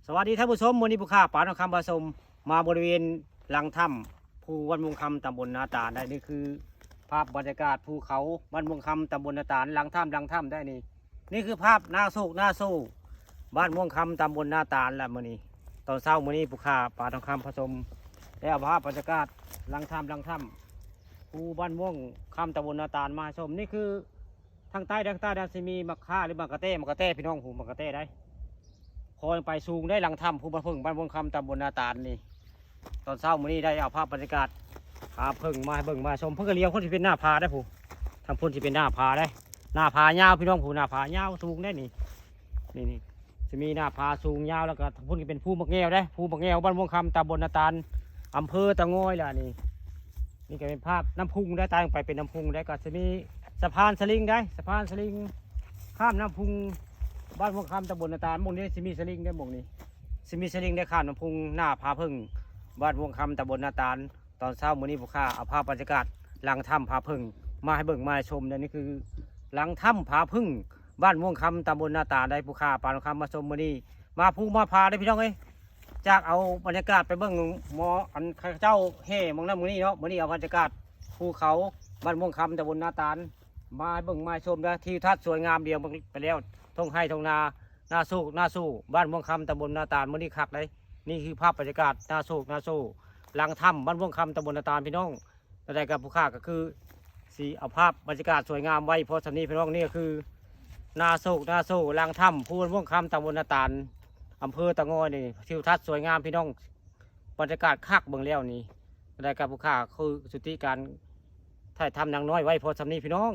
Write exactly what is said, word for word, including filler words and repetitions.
สวัสดีท่านผู้ชม มื้อนี้ผู้ข่าวปานทองคำพาชมมาบริเวณหลังถ้ำภูบ้านม่วงคำ ตำบลนาตาลได้ นี่คือภาพบรรยากาศภูเขาบ้านม่วงคำ ตำบลนาตาล หลังถ้ำ หลังถ้ำได้นี่ นี่คือภาพหน้าโศกหน้าโศกบ้านม่วงคำ ตำบลนาตาลละมื้อนี้ ตอนเช้ามื้อนี้ผู้ข่าวปานทองคำพาชมได้เอาภาพบรรยากาศหลังถ้ำ หลังถ้ำภูบ้านม่วงคำ ตำบลนาตาลมาให้ชม นี่คือ ทางใต้ ทางใต้นะสิมีหมากค่าหรือหมากกะแต้ หมากกะแต้พี่น้องผู้ หมากกะแต้ได้ คอยไปสูงได้หลังถ้ำภูบ้านเพิ่ง บ้านม่วงคำ ตำบลนาตาลนี่ ตอนเช้ามื้อนี้ได้เอาภาพบรรยากาศผาเพิ่งมาให้เบิ่งมาชม เพิ่งก็เลี้ยวคนที่เป็นหน้าผาได้ผู้ ทางพุ่นที่เป็นหน้าผาได้ หน้าผายาวพี่น้องผู้ หน้าผายาวสูงได้นี่ นี่นี่จะมีหน้าผาสูงยาว แล้วก็ทางพุ่นก็เป็นภูหมากแงวได้ ภูหมากแงวบ้านม่วงคำ ตำบลนาตาล อำเภอเตางอยล่ะนี่ นี่ก็เป็นภาพน้ำพุงได้ ตางไปเป็นน้ำพุงได้ ก็จะมีสะพานสลิงได้ สะพานสลิง ข้ามน้ำพุง บ้านม่วงคำ ตำบลนาตาล หม่องนี้สิมีสลิงได้ หม่องนี้สิมีสลิงได้ ข้ามน้ำพุงหน้าผาเพิ่ง บ้านม่วงคำ ตำบลนาตาล ตอนเช้ามื้อนี้ผู้ข่าวเอาภาพบรรยากาศหลังถ้ำผาเพิ่งมาให้เบิ่งมาให้ชมนะ นี่คือหลังถ้ำผาเพิ่ง บ้านม่วงคำ ตำบลนาตาลได้ ผู้ข่าวปานคำมาชมมื้อนี้ มาภูมาผาได้พี่น้องเอ้ย จากเอาบรรยากาศไปเบิ่งหมออันเขาเจ้าแห่หมองนั้นหมองนี้เนาะ มื้อนี้เอาบรรยากาศภูเขาบ้านม่วงคำ ตำบลนาตาล มาให้เบิ่งมาให้ชมนะ ทิวทัศน์สวยงามเดียวไปแล้ว ท่งไฮ่ท่งนา หน้าโศกหน้าโศกบ้านม่วงคำ ตำบลนาตาล มื้อนี้คักเลย นี่คือภาพบรรยากาศหน้าโศกหน้าโศกหลังถ้ำบ้านม่วงคำ ตำบลนาตาลพี่น้อง แล้วได้กับผู้ข่าวก็คือสิเอาภาพบรรยากาศสวยงามไว้พอสำนี้พี่น้อง นี่ก็คือหน้าโศกหน้าโศกหลังถ้ำภูบ้านม่วงคำ ตำบลนาตาล อำเภอเตางอยนี่ ทิวทัศน์สวยงามพี่น้อง บรรยากาศคักเบิ่งแล้วนี่ แล้วได้กับผู้ข่าวคือสุติการถ่ายทำนางน้อยไว้พอสำนี้พี่น้อง